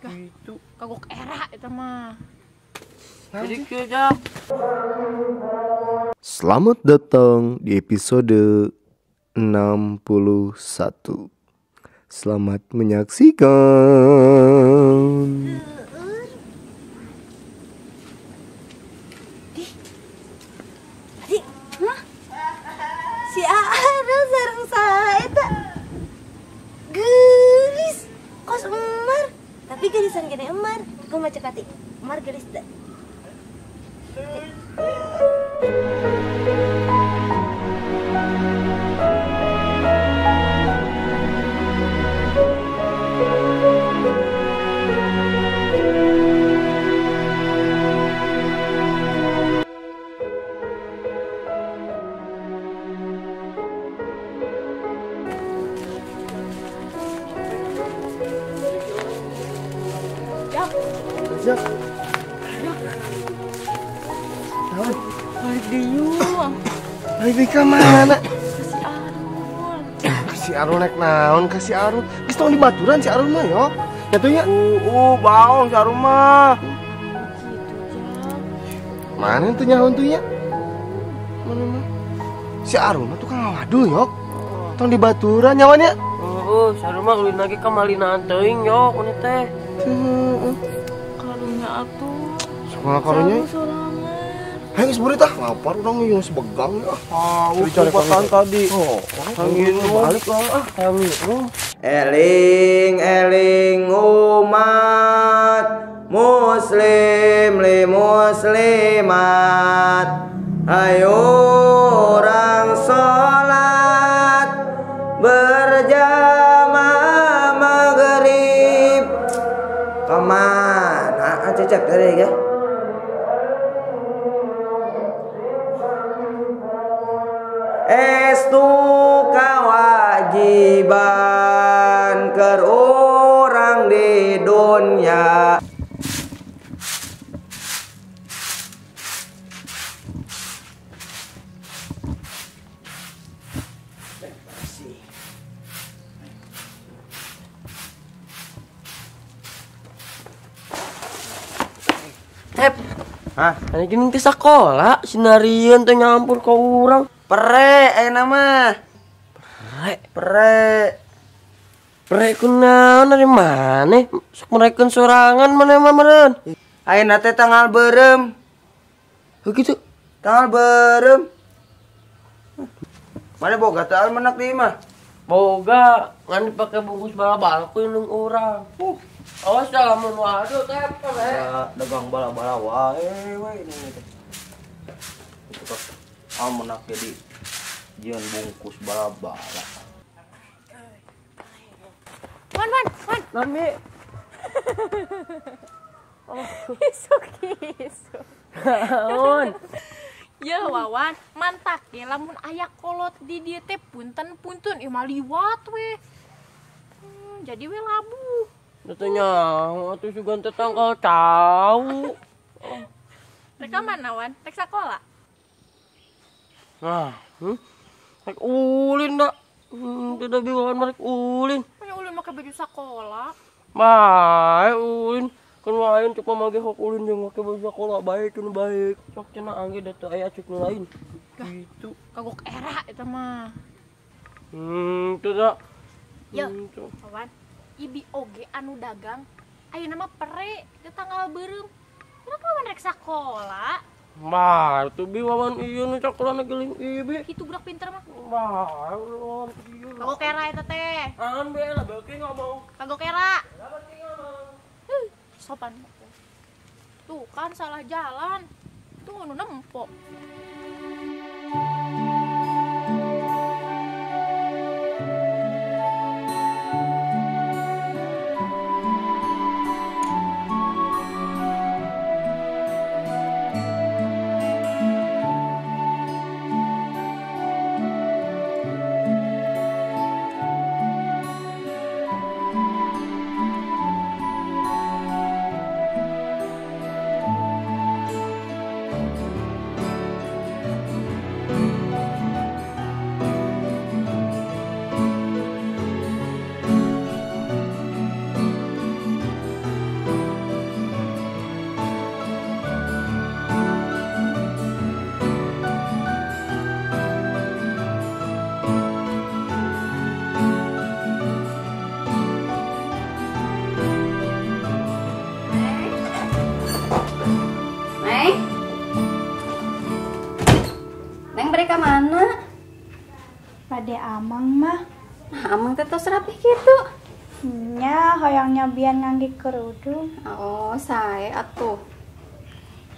Gitu. Kagok era eta mah. Jadi kieu jak. Selamat datang di episode 61. Selamat menyaksikan. Adik, hah? Si Arul sareng saha eta? Geulis, kos Emar. Tapi geulisan gini Emar. Kumaha cek ati? Emar geulis teu? Jak. Balik dieu. Balik ka mana? Ka si Arul. Ka si Arul naik naon ka si Arul? Geus tong di baturan si Arul mah yo. Nya tuh nya. Baong si Arul mah. Gitu, Jak. Mana tuh nyaho tuh nya? Mana mah? Si Arul mah tukang ngawadul yo. Tong di baturan nyawana. Heeh, si Arul mah ulin lagi ka malinaan teuing yo kuni teh. Heeh. Karunya atuh. Sakola karunya. Hayo geus beureut ah, lapar urang geus begang ah. Ah, kupatan tadi. Oh, angin balik lah ah, hayang minum. Eling-eling umat muslim li muslimat, ayo orang salat berjamaah maghrib. Kemana cecep dari ya? Estu kewajiban ke orang di dunia. Tep, hah? Ini gini ke sekolah, sinarian teh nyampur ke orang. Pere, ayeuna mah. Pere, pere. Pere kunaon dari mana? Sok merekeun sorangan mana mah meureun. Ayeuna teh tanggal beureum. Heuh kitu. Tanggal beureum. Mana boga teh almenak di imah? Boga, ngan dipake bungkus bala-bala ku indung urang. Awas dah lamun waduh teh pere. Dagang bala-bala wae we ini teh. Itu almenak jadi jian bungkus bala-bala. Wan, wan, wan. Nami. Oh. Isuk isuk. Naon? Ya Wawan, mantak ya lamun aya kolot di dieu teh punten-puntun ieu mah liwat we. Jadi we labuh. Teu nyaho atuh sugan teh tangkal cau. Rek ka mana Wan? Rek sakola? Nah, rek ulin da. Tidak biwan rek ulin. Punya ulin make baju sakola. Bae ulin. Kan lain cuk mah ge hok ulin jeung make baju sakola bae teu baik. Sok cenah angge da teu aya cuk nu lain. Gitu. Kagok era eta mah. Teu da. Yo, Wawan, ibi oge anu dagang ayeuna mah pere di tanggal beureum. Kenapa Wawan rek sakola? Bah, tuh bi Wawan ieu nu cakolana geuling ieu bi. Kitu budak pinter mah. Bah, Wawan ieu. Kagok era eta teh. Angan be lah beuki ngomong. Kagok era. Beuki ngomong. Sopan. Tuh kan salah jalan. Tuh nu nempo. amang mah. Nah, amang teh tos rapih kitu. Nya hoyong nyobian ngangge kerudung. Oh, sae atuh.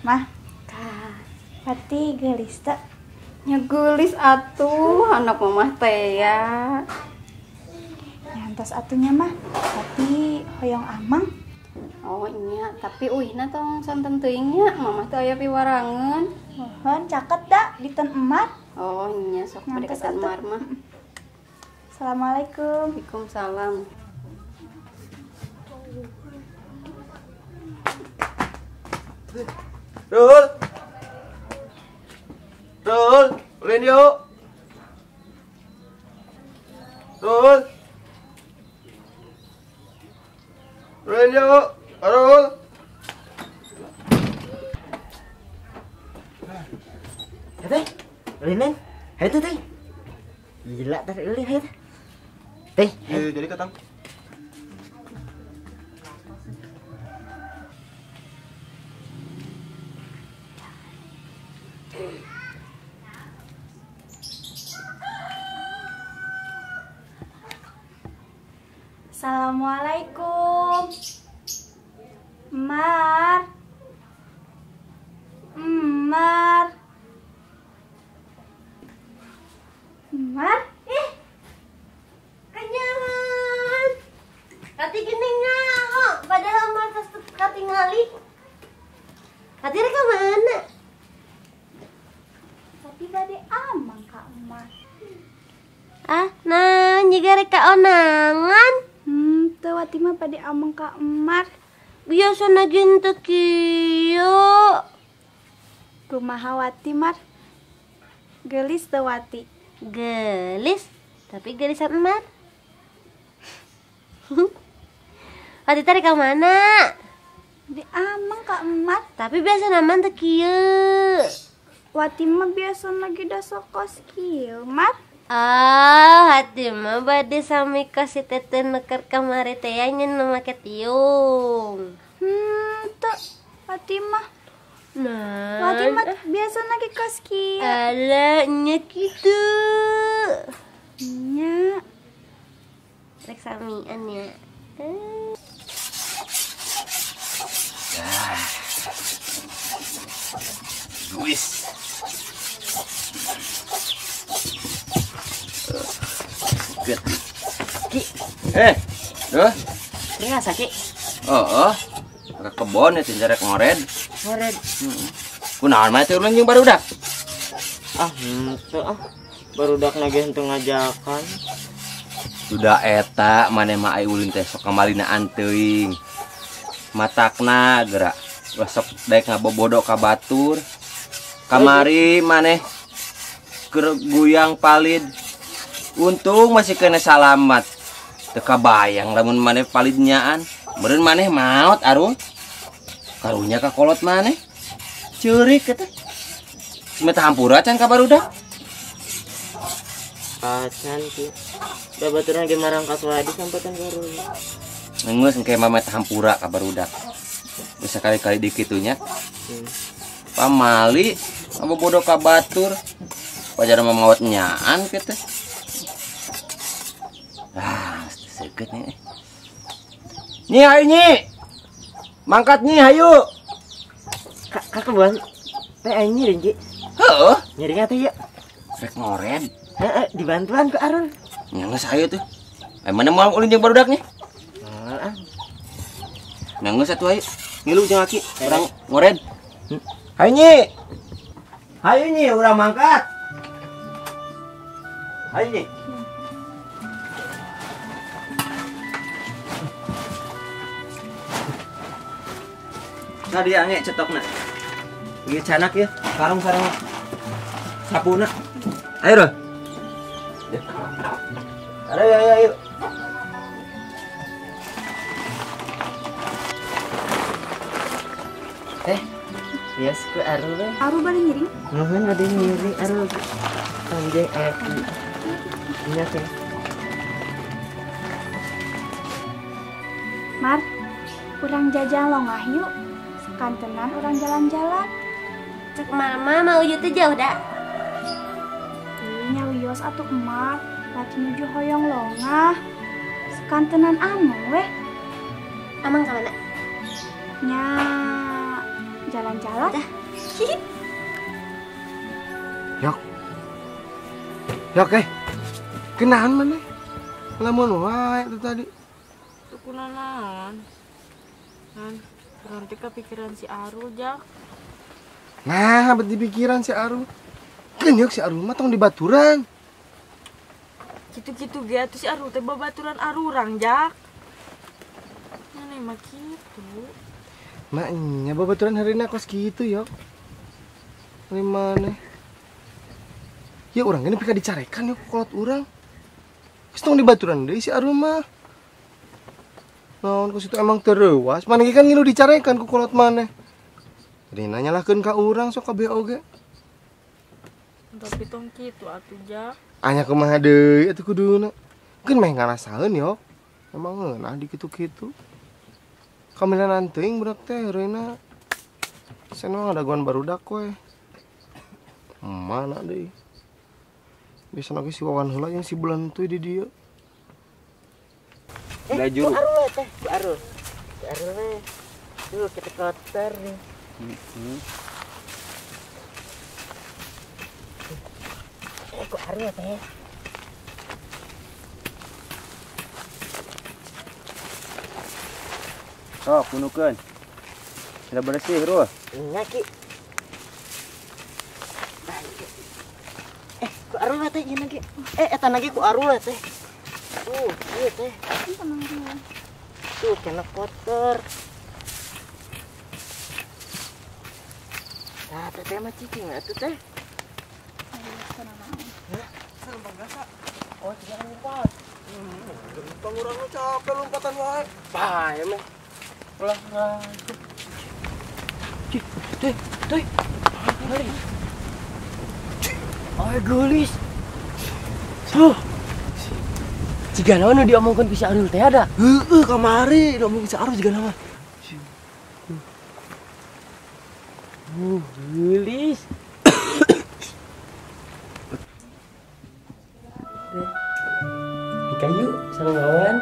Mah. Tah. Pati geulis teh. Nya geulis atuh anak mamah teh ya. Nyantos atunya mah, tapi hoyong amang. Oh iya, tapi uihna tong sonten teuing nya, mamah teh aya piwarangeun. Mohon caket da diten emar. Oh iya, sok bade ka emar mah. Assalamualaikum. Waalaikumsalam. Rul. Rul, ulin yuk. Rul. Ulin yuk. Rul. Teh, ulin. Hayu teh. Gila teh ulin hayu. Teh, jadi katang. Assalamualaikum. Mar. Mar. Mar. Ih. Kenyahan. Kati gini ngaho, padahal mar tos katingali. Kati rek ka mana? Tapi bade amang ka Mar. Ah, nah nyiga rek ka onangan. Teu Wati mah bade amang ka Emar. Biasana ge teu kieu. Kumaha Wati Mar? Geulis teu Wati? Geulis, tapi geulisan Emar. Wati teh rek ka mana? Bade amang ka Emar. Tapi biasana mah teu kieu. Wati mah biasana ge da sok kos kieu, Mar. Ah, hati mah bade sami ka si teteh nuker kamari teh nya nu make tiung. Teu Wati mah. Nah, Wati mah biasana ge kos kieu. Alah, nya kitu. Nya. Rek samian nya. Luis. Ki. Duh. Ini Ki. Oh, ke kebon ya tinjarek ngored. Ngored. Kunaon mah teh ulun jeung barudak? Ah, henteu ah. Barudak lagi henteu ngajakan. Sudah eta maneh mah ai ulun teh sok kamalinaan teuing. Matakna gerak. Ulah sok daek ngabobodo ka batur. Kamari maneh keur guyang palid. Untung masih kena salamat. Teu kabayang lamun maneh palid nyaan. Meureun maneh maot arung. Karunya ka kolot maneh. Ceurik eta. Meta hampura can ka barudak. Acan ki. Da baturan ge marangkat wae disampatan karunya. Geus engke mah meta hampura ka barudak. Geus sakali-kali di kitu nya. Pamali ngabobodo ka batur. Pajar mah maot nyaan kitu. Ah, seukeut nih. Nyi, hayu nyi. Mangkat nyi, hayu. Ka kebon. Teh aing nyiring, Ki. Heeh. Nyiring atuh yeuh. Rek ngored. Heeh, dibantuan ku Arul. Nya geus hayu tuh. Mana moal ulin jeung barudak nya? Moal ah. Nya geus atuh hayu. Ngilu jeung aki, urang ngored. Hayu nyi. Hayu nyi, urang mangkat. Hayu nyi. Nah dia nge cetokna. Ieu canak ya, karung-karung sapuna. Ayo, Rul. Ayo, ayo, ayo. Bias ku Arul we. Arul bade ngiring? Nuhun bade ngiring Arul. Anjing aki. Nya teh. Mar, urang jajan longah yuk. Sekantenan urang jalan-jalan. Cek mama mau ieu teh jauh da. Nya wios atuh Mar. Rati nuju hoyong longah. Sekantenan ameng weh. Ameng ka mana? Nya jalan-jalan. Yok. Yok eh. Kenaon maneh? Lamun wae itu tadi. Teu kunanaon. Kan berarti kepikiran si Arul, Jak. Nah, bet dipikiran si Arul. Keun yok si Arul mah tong dibaturan. Kitu-kitu ge atuh si Arul teh babaturan arurang, Jak. Maneh mah kitu. Maknya babaturan harina kos kitu, yok. Ari maneh. Ya urang ge nepi ka dicarekan yok kolot urang. Geus tong dibaturan deui si Arul mah. Naon kos itu emang tereuwas, maneh ge kan ngilu dicarekan ku kolot maneh. Jadi nanyalahkeun ka urang sok kabeh oge. Tapi tong kitu atuh, Jak. Anya kumaha deui atuh kuduna. Keun meh ngarasaeun yok. Emang ngeunah di kitu-kitu. Kamilanan teuing budak teh heureuna. Sen mah ngadagoan barudak we. Mana deui? Biasana ge si Wawan heula jeung si Bulan teuy di dieu. Juru. Ku Arul teh, ku Arul. Ku Arul we. Tuh kita kotor nih. Ku Arul teh. Sok punukeun. Sudah bersih, Rul. Nya Ki. Ku Arul teh ieu ge. Eta lagi ku Arul teh. Tuh, ieu teh. Tuh kena kotor. Nah, teteh mah cicing atuh teh. Hah? Oh, jangan lompat. Gentong urang mah capek lompatan wae. Bae mah. Ulah ngangkut. Cih, teh, teh. Ay, geulis. Tuh. Jiga naon nu diomongkeun ku si Arul teh ada? Heueuh, kamari diomongkeun si Arul jiga naon. Geulis. Nikah yuk sama Wawan.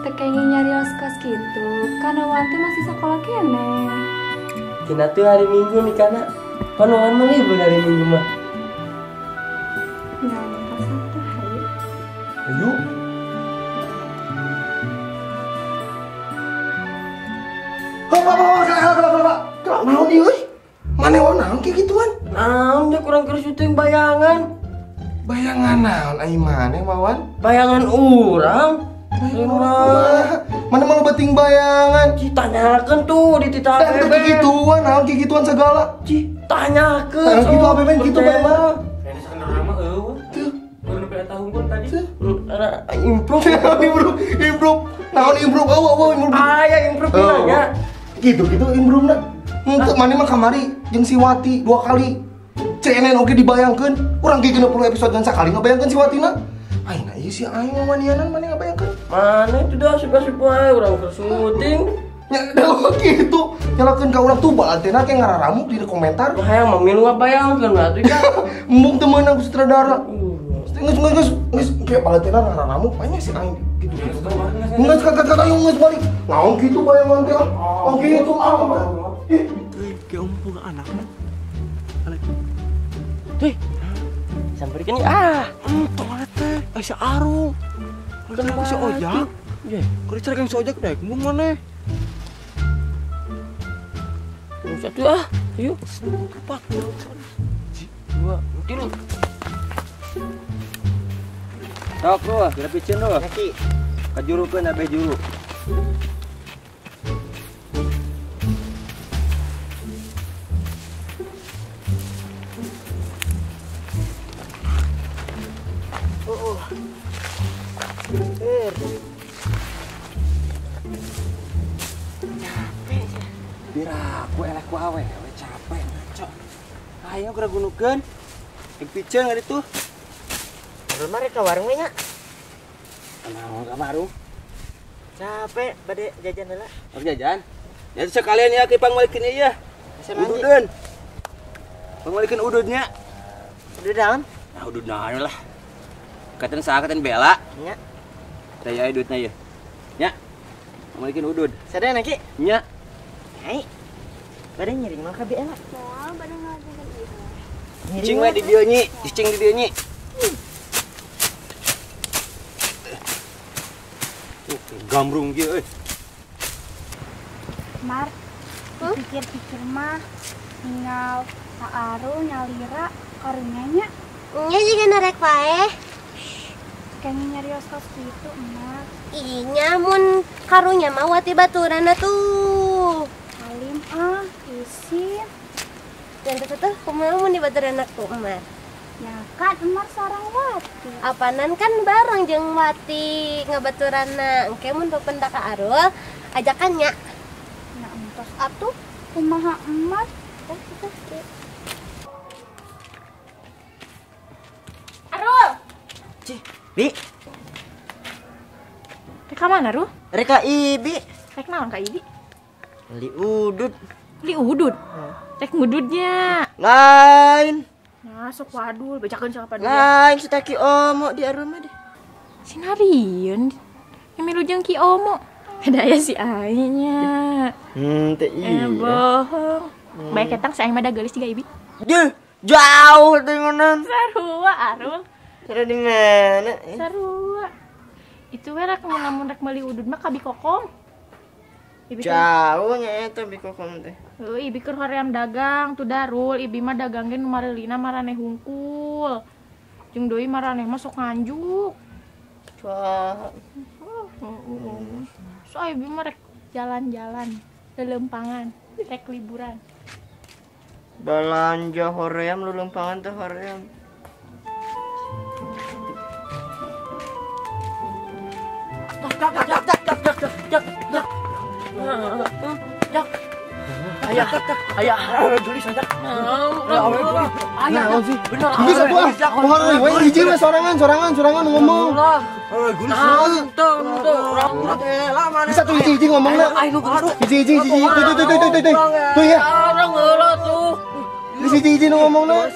Teu kenging nyarios kos kitu, kan Wawan teh masih sekolah keneh. Cenah tuh hari Minggu nikahna. Pan Wawan mah libur hari Minggu mah. Ya, nikah satu hari. Ayo. Pak, kelak, kelak, naon ieu euy? Mane naon kieu gituan? Naon nya kurang keur syuting bayangan. Bayangan naon ai maneh Wawan? Bayangan urang. Bayangan mana malu beting bayangan. Cih, tanyakeun tuh di tita ABB. Dan gituan, naon kieu gituan segala. Cih, tanyakeun. Naon kitu ABB kitu bae mah. Kayaknya eueuh. Tuh, baru nepi eta unggul tadi. Ada improve, improve. Naon improve eueuh improve. Aya improve nya. Gitu-gitu improve na. Henteu maneh mah kamari jeung si Wati 2 kali. CNN oge dibayangkeun. Urang ge 60 episode dan sakali ngabayangkeun si Watina. Aing ieu si aing mah wanianan maneh ngabayangkeun. Maneh itu dah suka-suka wae urang keur syuting. Nya dah kitu. Nyalakeun ka urang tuh balantena ke ngararamuk di komentar. Hayang mah milu ngabayangkeun atuh kan. Embung teu meunang ku sutradara. Geus kayak balantena ngararamuk banyak si aing gitu. Geus kata aing geus balik. Naon kitu bayangan teh? Oh kitu ah. Ih, kayak om anak. Anak. Tuh. Samperkeun ah. Entong teh, ai si Arul. Kenapa si Ojak? Ye, keur dicarekan si Ojak daek mung maneh. Satu ah, yuk. 4, 2, 3. Sok lu, kira piceun lu. Kajurukeun abeh juru. Capek sih. Biar aku eleh ku awewe capek ngaco. Ayo geura gunukeun. Ek piceun ka ditu. Arul mah rek ka warung we nya. Naon ka warung? Capek bade jajan heula. Harus jajan. Ya sekalian ya ke pangmalikeun ieu ya. Ududeun. Pangmalikeun ududnya. Udud naon? Nah, udud naon lah. Katen saha katen Bella? Nya. Teh aya duitna ieu. Nya. Malikeun udud. Sadayana Ki? Nya. Ai. Bade ngiring mah ka Bella. Moal bade ngajakan ieu. Cicing we di dieu nyi, cicing di dieu nyi. Tuh, gambrung kieu euy. Mar, pikir-pikir mah ninggal Pak Arul nyalira karunya nya. Nya juga narek paeh. Kayaknya nyarios kos kitu, Mar. Ih, nyamun karunya mah wati baturanna tuh. Alim ah, isin. Dan tuh kumaha mun di baturanna ku Mar? Ya kan Mar sareng Wati. Apanan kan bareng jeung Wati ngabaturanna. Engke mun papendak ka Arul, ajakan nya. Nya entos atuh kumaha Mar? Arul. Cih, Bi. Rek ka mana, Ruh? Rek ka Ibi. Rek naon ka Ibi? Li udud. Li udud? Rek ngududnya. Lain. Nah, sok wadul, bacakeun siapa dulu. Lain si Ki Omo di Arul mah deh. Sinarieun. Milu jeung Ki Omo. Ada aya si Ainya. Teh iya. Bohong. Baik ketang si Aing mah da geulis jiga Ibi. Deh, jauh dengonan. Sarua Arul. Sarua di mana? Sarua. Itu we rek mun rek meuli udud mah ka Bikokom. Jauh nya eta Bikokom teh. Heuh, Ibi keur hoream dagang tuh Darul, Ibi mah dagang ge nu marelina maraneh hungkul. Jeung deui maraneh mah sok nganjuk. Wah. So Ibi mah rek jalan-jalan, lelempangan, rek liburan. Belanja hoream lelempangan teh hoream. Tak tak tak tak tak tak tak. Jak. Ayah, ayah, gelis aja. Ayah, bener. Gelis atuh ah. Kumaha we hiji we sorangan, sorangan ngomong. Gelis. Bisa tuh hiji-hiji ngomongna. Hiji-hiji hiji. Tuh tuh tuh tuh tuh. Tuh ya. Tuh. Geus hiji-hiji nu ngomongna.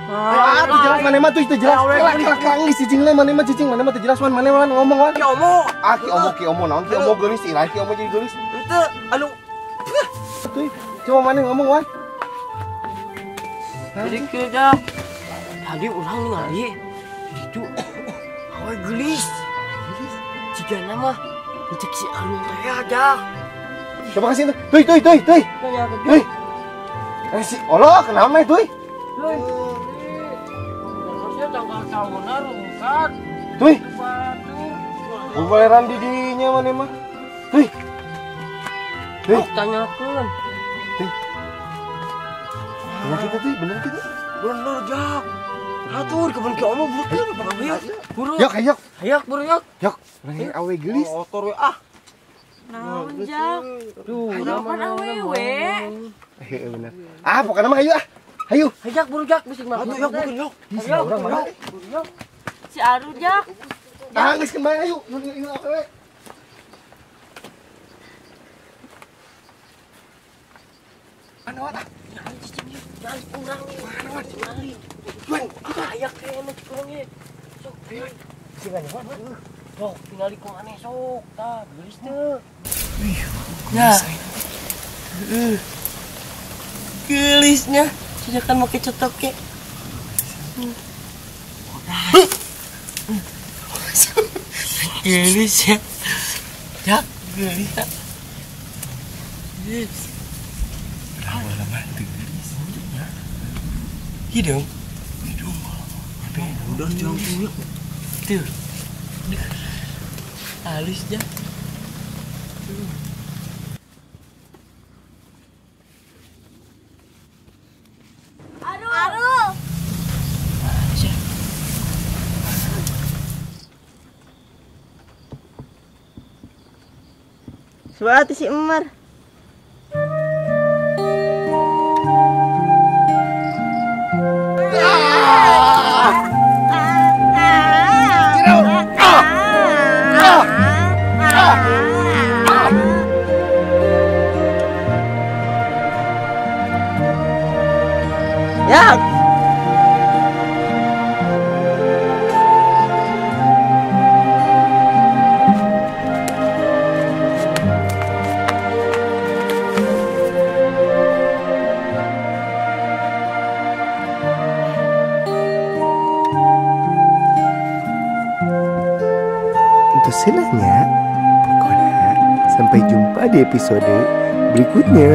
Ah, tuh jelas maneh mah tuh itu jelas. Kelak geus cicing maneh mah cicing maneh mah teu jelas wan maneh wan ngomong wan. Ki Omo. Ah, Ki Omo Ki Omo naon Ki Omo geulis iraha Ki Omo jadi geulis. Henteu, anu tuh coba maneh ngomong wan. Jadi kieu dah. Tadi urang ningali itu awe geulis. Geulis. Jigana mah cek si Arul teh aja. Coba kasih tuh. Tuh tuh tuh tuh. Tuh. Eh si Allah kenapa tuh? Tuh. Tanggal tahunna rungkat. Tuh. Buleran di dinya maneh mah. Tuh. Tuh. Tanyakeun. Tuh. Bener kita tuh, bener kita. Bener jak. Atur kapan Ki Omo butuh ayo. Buru. Yok, ayo. Ayo, buru yok. Yok, urang awe geulis. Motor we ah. Naon jak? Duh, urang awewe. Heeh bener. Ah, pokoknya mah ayo ah. Ayo. Hayak buru jak bising mah. Atuh yok bukan yok. Ayo, urang mana? Si Aru jak. Ah, geus kembali ayo. Yuk awewe. Mana wat ah? Nyali cicing ieu, nyali urang ieu. Mana wat? Nyali. Wan, hayak kene urang ieu. Sok, ayo. Sing wan. Sok, tingali ku maneh sok. Tah, geulis teu. Ih, ya. Geulisnya. Sudah kan make cetok ke. Geulis ya. Ya, geulis ya. Geulis. Lama-lama teu geulis. Hidung. Hidung. Udah jauh tuh. Tuh. Halus ya. Arul. Suatu si Emar. Ya. bosenannya. Pokoknya sampai jumpa di episode berikutnya.